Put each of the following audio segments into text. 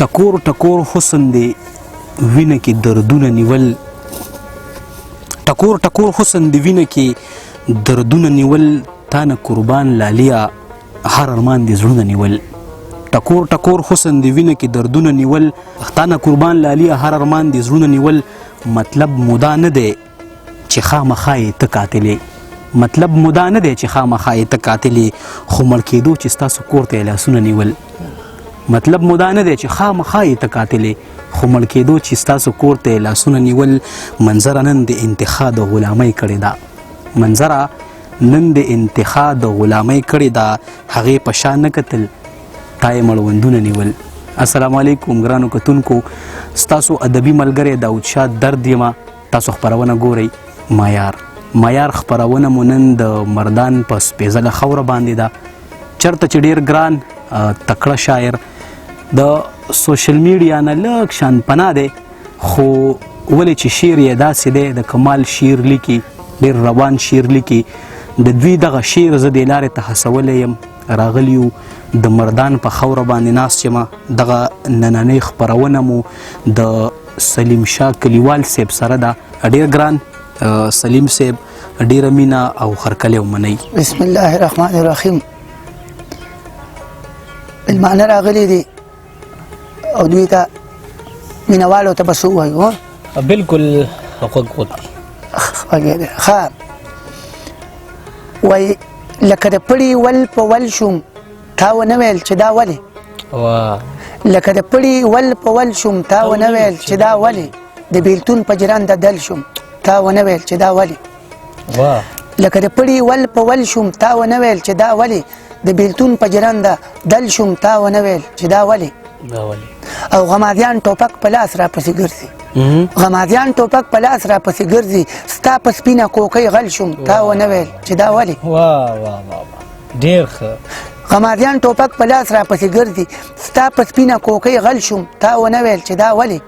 ټکور ټکور حسن دی وینه کې دردونه نیول، ټکور ټکور حسن دی وینه کې دردونه نیول، تانه قربان لالیا هر ارمان دی زړونه نیول. ټکور ټکور حسن دی وینه کې دردونه نیول، تانه قربان لالیا هر ارمان دی زړونه نیول. مطلب مودا نه دی چې خامخا یې ته قاتلې، مطلب مودا نه دی چې خامخا یې ته قاتلې، خو مړ کېدو چې ستاسو کور ته یې لاسونه نیول. مطلب مودا نه دی چې خامخا یې ته قاتلې، خو مړ کېدو چې ستاسو کور ته یې لاسونه نیول. منظره نن د انتخا د غلامۍ کړې ده، منظره نن د انتخا د غلامۍ کړې ده، هغې په شا نه کتل تا یې مړوندونه نیول. السلام علیکم ګرانو کتونکو، ستاسو ادبي ملګری داود شاه درد یمه. تاسو خپرونه ګورئ معیار. معیار خپرونه مو نن د مردان په سپېځله خاوره باندې ده، چرته چې ډېر ګران تکړه شاعر د سوشل میډیا نه لږ شان پناه دی، خو ولې چې شعر یې داسې دی، د کمال شعر لیکي، ډېر روان شعر لیکي. د دوی دغه شعر زه دې لارې ته هڅولی یم. راغلی یو د مردان په خاوره باندې ناست یم. دغه نننۍ خپرونه مو د سلیم شاه کلیوال صاحب سره ده. ډېر ګران سلیم صاحب، ډېره مینه او هرکلی ومنئ. بسم الله الرحمن الرحیم. المعنی راغلی دی او دوی ته مینهوالو ته به څه ووایو؟ بالکل غوږ غوږ دي. ښه، وایي لکه د پړي ول په ول شوم تا ونه ویل چې دا ولې، لکه د پړي ول په ول شوم تا ونه ویل چې دا ولې، د بیلتون په جرنده دل شوم تا ونه ویل چې دا ولې، لکه د پړي ول په ول شوم تا ونه ویل چې دا ولې، د بیلتون په جرنده دل شوم تا ونه ویل چې دا ولې. او غمازیان ټوپک په لاس راپسې ګرځي، غمازیان ټوپک په لاس راپسې ګرځي، ستا په سپینه کوکۍ غل شوم تا ونه ویل چې دا ولې. واه واه واه، ډېر ښه. غمازیان ټوپک په لاس راپسې ګرځي، ستا په سپینه کوکۍ غل شوم تا ونه ویل چې دا ولې.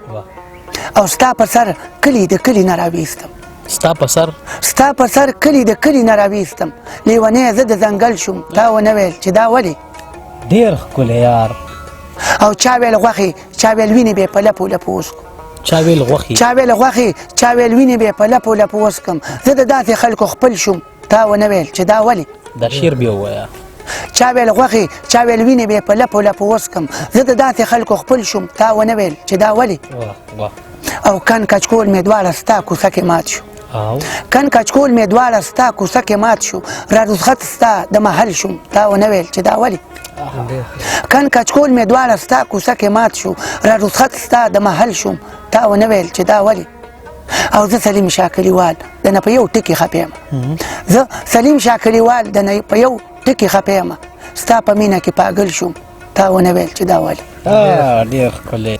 او ستا په سر کلي د کلي نه راویستم، ستا په سر، ستا په سر کلي د کلي نه راویستم، لیونی زه د ځنګل شوم تا ونه ویل چې دا ولې. ډېر ښکلی یار. او چا ویل غوښې، چا ویل وینې به یې په لپو لپو وڅکم، چا ویل غوښې، چا ویل غوښې، چا ویل وینې به یې په لپو لپو وڅکم، زه د داسې خلکو خپل شوم تا ونه ویل چې دا ولې. دا شعر بیا ووایه. چا ویل غوښې، چا ویل وینې به یې په لپو لپو وڅکم، زه د داسې خلکو خپل شوم تا ونه ویل چې دا ولې. او کن کچکول مې دواړه ستا کوڅه کې مات شو، کن کچکول مې دواړه ستا کوڅه کې مات شو، را رخصت ستا د محل شوم تا ونه ویل چې دا ولې. کن کچکول مې دواړه ستا کوڅه کې مات شو، را رخصت ستا د محل شوم تا ونه ویل چې دا ولې. او زه سلیم شاه کلیوال د نه په یو ټکي خفه یم، زه سلیم شاه کلیوال د نه په یو ټکي خفه یم، ستا په مینه کې پاګل شوم تا ونه ویل چې دا ولې. ډېر ښکلی.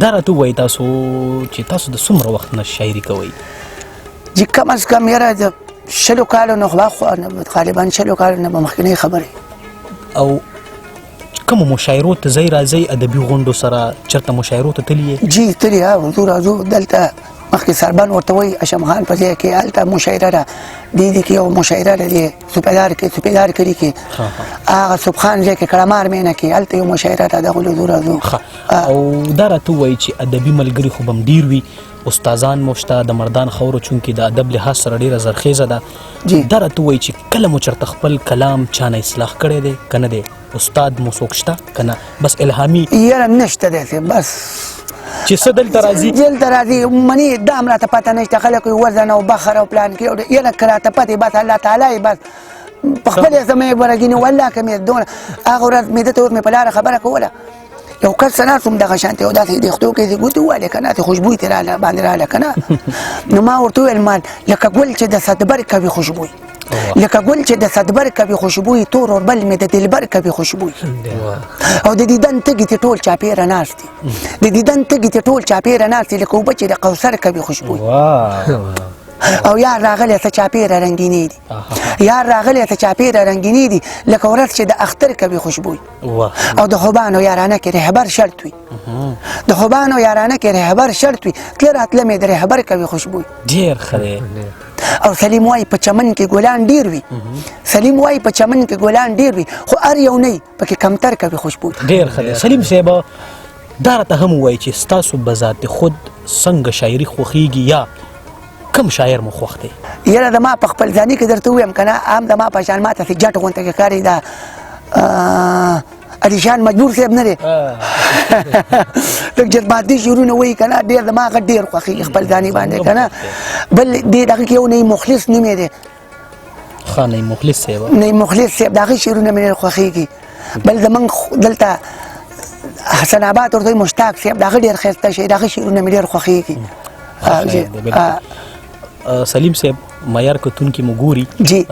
دا راته ووایئ تاسو چې تاسو د څومره وخت نه شاعري کوئ؟ جي کم از کم یاره د 20 کالو نه، خو غالبا 20 کالو نه به مخکنۍ خبرې. او کومو مشاعرو ته ځئ راځئ، ادبي غونډو سره چېرته مشاعرو ته تللي یې؟ جي تللي، ها ځو راځو. دلته مخکې سربن ورته وایي هاشم خان په ځای کې هلته مشاعره ده، دې دي کې یو مشاعره ده، دې سپېدار کې، سپېدار کلي کې، هغه صبحان ځای کې کړمار مینه کې هلته یو مشاعره ده، دغه له ځو راځو. او دا راته ووایي چې ادبي ملګري خو به هم ډېر وي، استادان مو شته د مردان خاوره چونکې د ادب لحاظ سره ډېره زرخیزه ده، دا راته ووایي چې کله مو چېرته خپل کلام چا نه اصلاح کړی دی که نه دی؟ استاد مو څوک شته که نه؟ بس الهامي؟ یاره نشته داسې، بس چې څه دلته راځي، دلته راځي مني دا هم راته پته نشته. خلک یې وزن او بخر او پلان کې، یاره که راته پتې بس الله تعالی یې بس په خپلې زما یې ورګینې. والله که مې دونه هغه ورځ مې ده ته اوس مې په لاره خبره کوله، یو کس ناست وم دغه شانتې او داسې د ښتو کې دې ګوتې ووهلې که نه، داسې خوشبوی ترې راله باندې راله که نه. نو ما ورته وویل مال لکه ګل چې د صدبر کوي خوشبوی، لکه ګل چې د صدبر کوي خوشبوی، تور اوربل مې د دلبر کوي خوشبوی. او د دیدن تږي ته ټول چاپېره ناست دي، د دیدن تږي ته ټول چاپېره ناست دي، لکه اوبه چې د کوثر کوي خوشبوی. او یار راغلی څه چاپېره رنګینې دي، یار راغلی څه چاپېره رنګینې دي، لکه ورځ چې د اختر کوي خوشبوی. او د خوبانو یارانه کې رهبر شرط وي، د خوبانو یارانه کې رهبر شرط وي، تله راتله مې د رهبر کوي خوشبوی. ډېر ښه دی. او سلیم وایي په چمن کې ګلان ډیر وي، سلیم وایي په چمن کې ګلان ډیر وي، خو هر یو نه پکې کمتر کوي خوشبو. ډیر ښه دی سلیم صاحب، دا راته هم ووایي چې ستاسو بذات خود څنګه شاعري خوښیږي یا کوم شاعر مو خوښ دی؟ یاره زما په خپل ځاني کې درته ووایم که نه، هم زما په شان ما ته جټ غونته کې ښکاري دا علیشان مجبور صاحب نه دی، لږ جذباتي شعرونه وایي که نه، ډېر زما هغه ډېر خوښېږي خپل ځاني باندې که نه. بل دې دغه کې یو نعیم مخلص نوم یې دی. ښه، نعیم مخلص صاحب. نعیم مخلص صاحب د هغه شعرونه مې ډېر خوښېږي. بل زمونږ دلته حسن آباد ورته مشتاق صاحب، د هغه ډېر ښایسته شعر، د هغه شعرونه مې ډېر خوښېږي. سلیم صاحب، معیار کتونکي مو ګوري جی،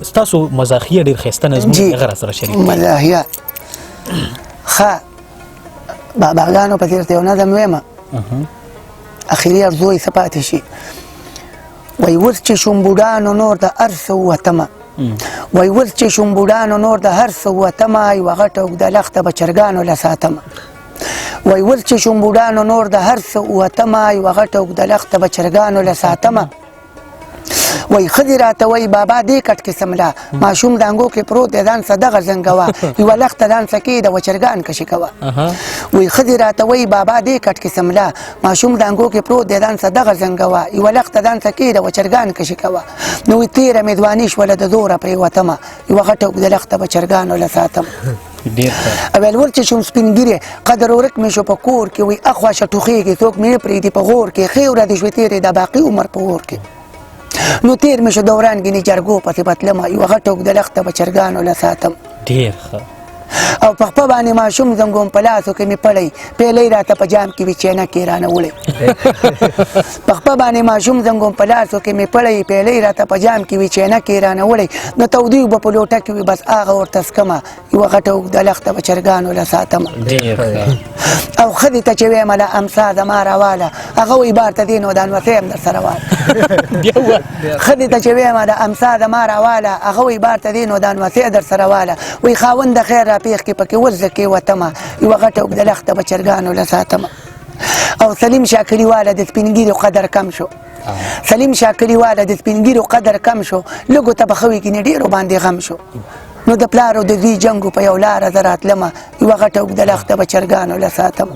ستاسو مزاحیه ډېر ښایسته نظمونه هغه راسره شریک کړئ. مزاحیه ښه، باباګانو په څېر ته یو نظم وایم، اخري ارزو یې څه پاتې شي. وایي اوس چې شوم بوډا نو نور د هر څه ووتمه، وایي اوس چې شوم بوډا نو نور د هر څه ووتمه، یوه غټه اوږده لښته به چرګانو له ساتمه. وایي اوس چې شوم بوډا نو نور د هر څه ووتمه، یوه غټه اوږده لښته به چرګانو له ساتمه. وایي ښځې راته وایي بابا دې کټ کې څمله، ماشوم دانګو کې پروت دی ځان څه دغه زنګوه، یوه لښته ځان څه کېده وه چرګان کشې کوه. وایي ښځې راته وایي بابا دې کټ کې څمله، ماشوم دانګو کې پروت دی ځان څه دغه زنګوه، یوه لښته ځان څه کېده وه چرګان کشې کوه. نو وایي تېره مې ځواني شوله د زوره پرېوتمه، یوه غټه اوږده لښته به چرګانو له ساتم. ویل ور چې شوم سپین ږیری قدر ورک مې شو په کور کې، وایي اخوا شه ټوخېږي څوک مې نه پرېږدي په غور کې، ښې ورځې شوې تېرې دا باقي عمر په اور کې. نو تېر مې شو دوران ګینې جرګو پسې به تلمه، یوه غټه اوږده لښته به چرګانو له ساتم. ډېر ښه. او په خپه باندې ماشوم زنګوم، په لاسو کې مې پړی پیلۍ راته په جام کې وي چینه کې رانه وړی. په خپه باندې ماشوم زنګوم، په لاسو کې مې پړی پیلۍ راته په جام کې وي چینه کې رانه وړی. نو تودې اوبه په لوټه کې وي بس هغه ورته څکمه، یوه غټه اوږده لښته به چرګانو له ساتمه. او ښځې ته چې وایم له امسا زما راواله، هغه وایي بار ته دې نو دا نوسی هم در سره واله. ښځې ته چې وایم له امسا زما راواله، هغه وایي بار ته دې نو دا نوسی در سره واله. وایي خاوند د خیر راپېښ کړي پکې اوس زه کېوتمه، یوه غټه اوږده لښته به چرګانو له ساتمه. او سلیم شاه کلیواله د سپین ږیرو قدر کم شو، سلیم شاه کلیواله د سپین ږیرو قدر کم شو، لږو ته به ښه وي ګینې ډېرو باندې غم شو. نو د پلار او د زوی جنګ په یو لاره زه راتلمه، یوه غټه اوږده لښته به چرګانو له ساتم.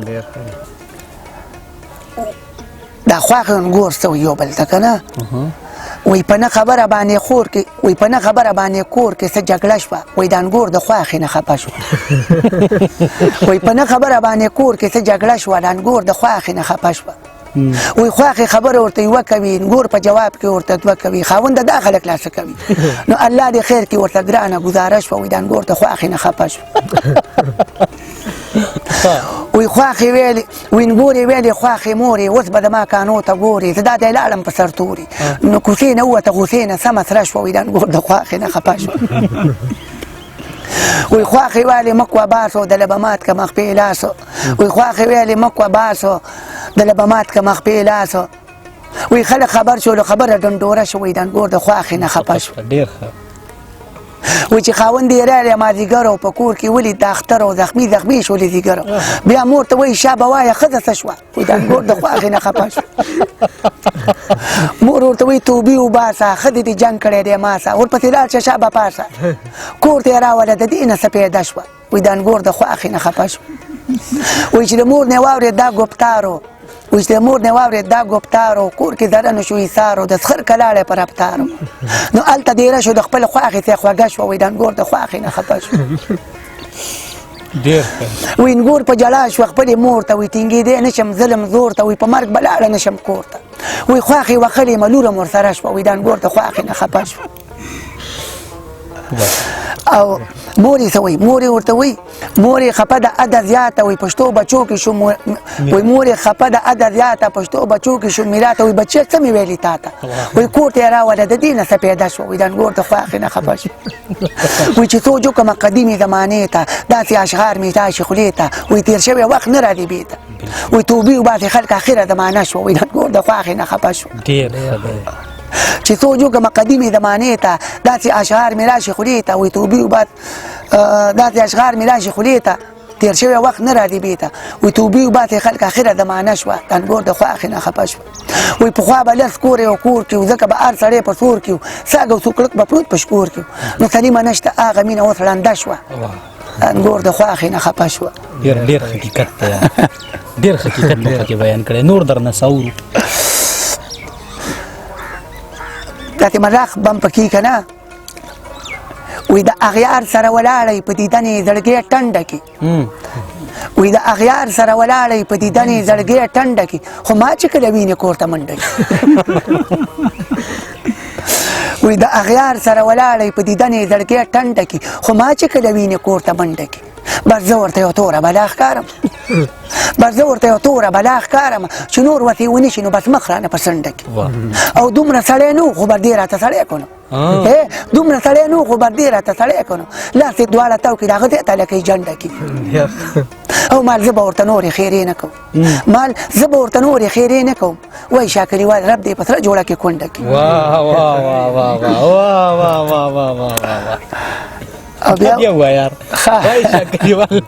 دا خواښې انګور څه وایي یو بل ته که نه، وایي په نه خبره باندې خور کې، وایي په نه خبره باندې کور کې څه جګړه شوه، وایي د انګور د خواښې نه خفه شوه. وایي په نه خبره باندې کور کې څه جګړه شوه، د انګور د خواښې نه خفه شوه. وایي خواښې خبره ورته یوه کوي، انګور په جواب کې ورته دوه کوي، خاوند دا خلک لا څه کوي. نو الله دې خیر کې ورته ګرانه ګزاره شوه، وایي د انګور د خواښې نه خفه شوه. وایي خواښې ویلې، وایي انګور یې ویلې خواښې مورې اوس به زما کانو ته ګورې، زه دا دی لاړم په سر تورې. نو کوڅې نه ووته غوسې نه سمه سره شوه، وایي د انګور د خواښې نه خفه شوه. وایي خواښې ویلې مه کوه باسو د لبه مات که مخ پې لاسو، وایي خواښې ویلې مه کوه باسو د لبه مات که مخ پې لاسو. وایي خلک خبر شول، خبره ډنډوره شوه، وایي د انګور د خواښې نه خفه شوه. ډېر ښه. وایي چې خاوند یې راغی مازدیګر او په کور کې ولید د اختر او زخمي زخمي شولې ځیګر. بیا مور ته وایي شابه وایه ښځه څه شوه، وایي د انګور د خواښې نه خفه شوه. مور ورته وایي توبې وباسه، ښځې دې جنګ کړی دی ما سه، ورپسې لاړ شه شابه پاسه. کور ته یې راوله د دې نه څه پیدا شوه، وایي د انګور د خواښې نه خفه شوه. وایي چې د مور نه واورېد دا ګفتارو، وایي چې د مور نه واورېد دا ګفتارو، کور کې ذره نه شو ایسارو، د سخر کلاړی په رفتارو. نو هلته دېره شو د خپل خواښې څخه خوږه شوه، وایي د انګور د خواښې نه خفه شو. ډېر ښه. وایي انګور په جلا شو خپلې مور ته، وایي ټینګېدی نه شم ظلم زور ته، وایي په مرګ به لاړه نه شم کور ته. وایي خواښې وخلې ملوره مور سره شوه، وایي د انګور د خواښې نه خفه شو. او مور یې څه وایي؟ مور یې ورته وایي، مور یې خفه ده اده زیاته، وایي پښتو بچو کې شو وایي مور یې خفه ده اده زیاته، پښتو بچو کې شو میراته، وایي بچیه څه مې ویلي تا ته؟ وایي کور ته یې راوله د دې نه څه پیدا شوه، وایي د انګور د خواښې نه خفه شو. وایي چې څو جوکمه قدیمې زمانې ته داسې اشعار مې راشي خولې ته، وایي تېر شوی وخت نه راځي بېرته، وایي توبې وباسي خلک اخره زمانه شوه، وایي د انګور د خواښې نه خفه شو. ډېر ښه دی. چې څو جوکمه قدیمې زمانې ته داسې اشعار مې راشي خولې ته، وایي توبې وباس داسې اشعار مې راشي خولې ته، تېر شوی وخت نه راځي بیرته. وایي توبې وباسئ خلک، اخره زمانه شوه، د انګور د خوښې نه خفه شوه. وایي پخوا به لس کوره یو کور کې و، ځکه به هر سړی په سور کې و، سږ او سوکړک به پروت په شکور کې و. نو سلیمه نشته، هغه مینه اوس ړنده شوه، انګور د خوښې نه خفه شوه. ډېر ډېر حقیقت دی، ډېر حقیقت مو پکې بیان کړی. نور درنه څه اورو؟ داسې مراخ بم پکې که نه. وایي د اغیار سره ولاړی په دیدنې زړګی ټنډه کې، وایي د اغیار سره ولاړی په دیدنې زړګی ټنډه کې، خو ما چې کله وینې کور ته منډه کې. وایي د اغیار سره ولاړی په دیدنې زړګی ټنډه کې، خو ما چې کله وینې کور ته منډه کې. بس زه ورته یو توره بلا ښکارم، بس زه ورته یو توره بلا ښکارم، چې نور ورته ونه شي نو بس مخ رانه په څنډه کې. او دومره سړی نه و، خو بر دې راته سړی کړو، دومره سړی نه و، خو بر دې راته سړی کړو، لاس یې دواړه تاو کړي، د هغه ځای ته لکه جنډه کې. او مال زه به ورته نورې خیرې نه کوم، مال زه به ورته نورې خیرې نه کوم. وایي شاکریوال رب دې په سره جوړه کې کونډه کې. واه واه واه واه واه واه واه واه واه واه. او بیا ووایه یار، وایي شاکریوال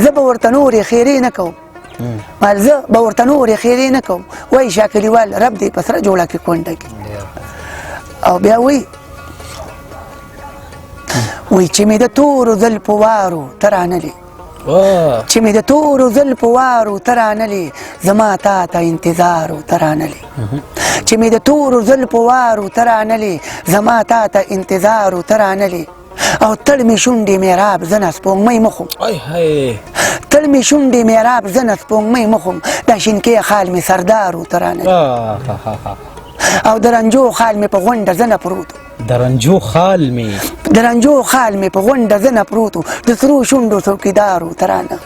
زه به ورته نورې خیرې نه کوم، مال زه به ورته نورې خیرې نه کوم. وایي شاکریوال رب دې په سره جوړه کې کونډه کې. او بیا وایي وایي چې مې د تورو زلفو وارو ته رانلې، چې مې د تورو زلفو وارو ته رانلې، زما تا ته انتظار و ته رانلې. چې مې د تورو زلفو وارو ته رانلې، زما تا ته انتظار و ته رانلې. او تړمې شونډې میراب زنه سپوږمۍ مخوم، تړمې شونډې میراب زنه سپوږمۍ مخوم، دا شینکې خال مې سردار و ته رانلې. او د رنجو خال مې په غونډه زنه پروت، د رنجو خال مې، د رنجو خال مې په غونډه زنه پروت، د سرو شونډو څوکیدار و ته رانه.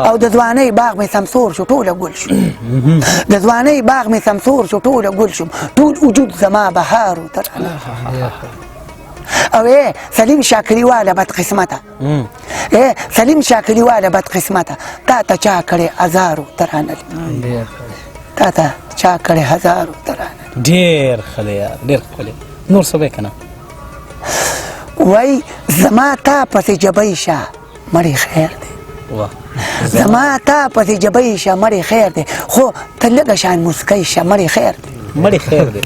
او د ځوانۍ باغ مې سمسور شو، ټوله ګل شو، د ځوانۍ باغ مې سمسور شو، ټوله ګل شوم، ټول وجود زما بهار و ته رانه. او ای سلیم شاکریواله بدقسمته، ای سلیم شاکریواله بدقسمته، تا ته چا کړې ازار و ته رانلې، تا ته چا کړې هزار و ته رانلې. ډېر ښه دی یار، ډېر ښکلی. نور څه وایې که نه؟ وایي زما تا پسې جبۍ شه مړی خیر دی، زما تا پسې جبۍ شه مړی خیر دی، خو ته لږه شان موسکی شه مړی خیر دی، مړی خیر دی.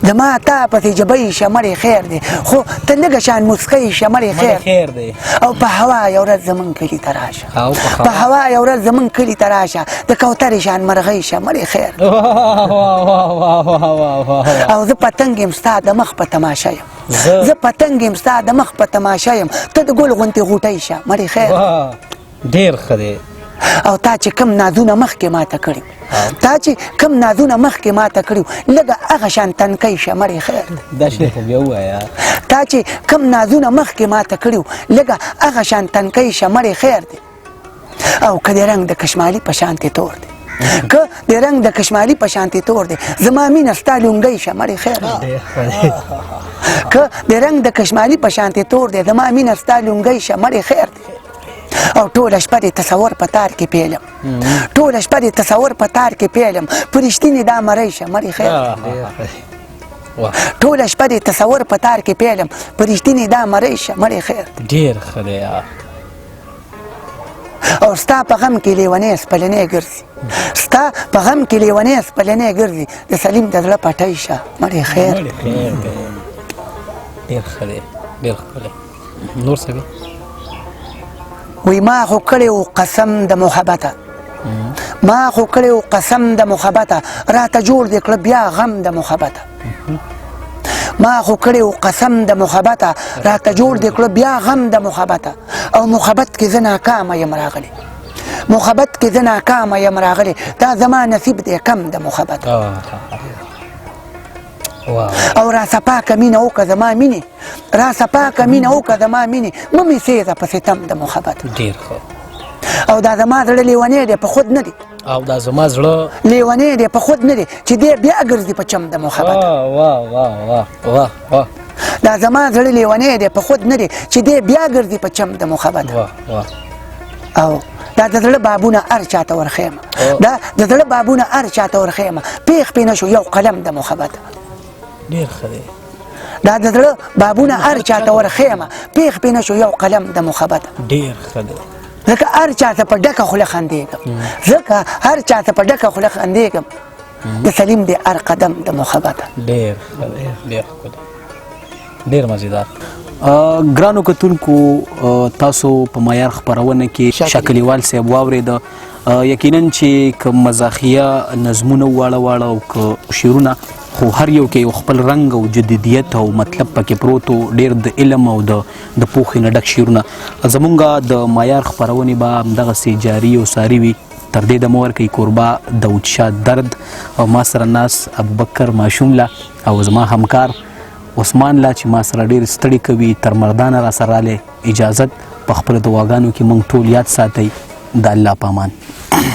زما تا پسې جبۍ شه مړی خیر دی، خو ته لږه شان موسکی شه مړی خیر دی. او په هوا یو ورځ زمونږ کلي ته راشه، په هوا یو ورځ زمونږ کلي ته راشه، د کوترې شان مرغۍ شه مړی خیر دی. او زه پتنګ یم ستا د مخ په تماشه یم، زه پتنګ یم ستا د مخ په تماشه یم، ته د ګل غوندې غوټۍ شه مړی خیر دی. ډېر ښه دی. او تا چې کوم نازونه مخکې ماته کړي، تا چې کوم نازونه مخکې ماته کړي، لږه هغه شان تنکۍ شه مړی خیر دی. دا شعر خو بیا ووایه. تا چې کوم نازونه مخکې ماته کړي، لږه هغه شان تنکۍ شه مړی خیر دی. او که د رنګ د کشمالي په شانتې تور دی، که د رنګ د کشمالي په شانتې تور دی، زما مینه ستا لونګۍ شه مړی خیر دی. که د رنګ د کشمالي په شانتې تور دی، زما مینه ستا لونګۍ شه مړی خیر دی. او ټوله شپه د تصور په تار کې پیلم، ټوله شپه د تصور په تار کې پیلم، په رښتینې دا مرۍ شه مړی خیر دی. ټوله شپه د تصور په تار کې پیلم، په رښتینې دا مرۍ شه مړی خیر دی. ډېر ښه دی. او ستا په غم کې لیونی سپلنی ګرځي، ستا په غم کې لیونی سپلنی ګرځي، د سلیم د زړه پټۍ شه مړی خیر دی. ډېر ښه دی، ډېر ښکلی. نور څه وي؟ وی ما خو کړی و قسم د محبته، ما خو کړی و قسم د محبته، راته جوړ دې کړه بیا غم د محبته. ما خو کړی و قسم د محبته، راته جوړ دې کړه بیا غم د محبته. او محبت کې زه ناکامه یم راغلی، محبت کې زه ناکامه یم راغلی، دا زما نصیب دی کم د محبت. او راسه پاکه مینه وکړه زما مینې، راسه پاکه مینه وکړه زما مینې، مه مې سېزه په ستم د محبت. ډېر ښه. او دا زما زړه لیونی دی په خود نه دی، او دا زما زړه لیونی دی په خود نه دی، چې دی بیا ګرځي په چم د محبت. واه واه واه واه واه. دا زما زړه لیونی دی په خود نه دی، چې دی بیا ګرځي په چم د محبت. واه واه. او دا د زړه بابونه هر چاته ورښیمه، دا د زړه بابونه هر چاته ورښیمه، پېښ پې نه شو یو قلم د محبت. ډېر ښه دی. دا د زړه بابونه هر چاته ورښیمه، پېښ پې نه شو یو قلم د محبت. ډېر ښه دی. ځکه هر چاته په ډکه خوله خندېږم، ځکه هر چاته په ډکه خوله خندېږم، د سلیم دی هر قدم د محبت. ډېر ښه دی، ډېر ښکلی، ډېر مزیدار. ګرانو کتونکو، تاسو په معیار خپرونه کې شاکلیوال صاحب واورېده. یقینا چې که مزاحیه نظمونه واړه واړه او که شعرونه، خو هر یو کې یو خپل رنګ او جدیدیت او مطلب پکې پروت و، ډېر د علم او د پوهې نه ډک شعرونه. زمونږ د معیار خپرونې به همدغسې جاري او ساري وي. تر دې دمه ورکوي کوربه داود شاه درد او ما سره ناس ابوبکر ماشوم له او زما همکار عثمان لا چې ما سره ډېر ستړي کوي، تر مردانه را سره رالی. اجازت په خپلو دعاګانو کې موږ ټول یاد ساتئ. د الله په امان.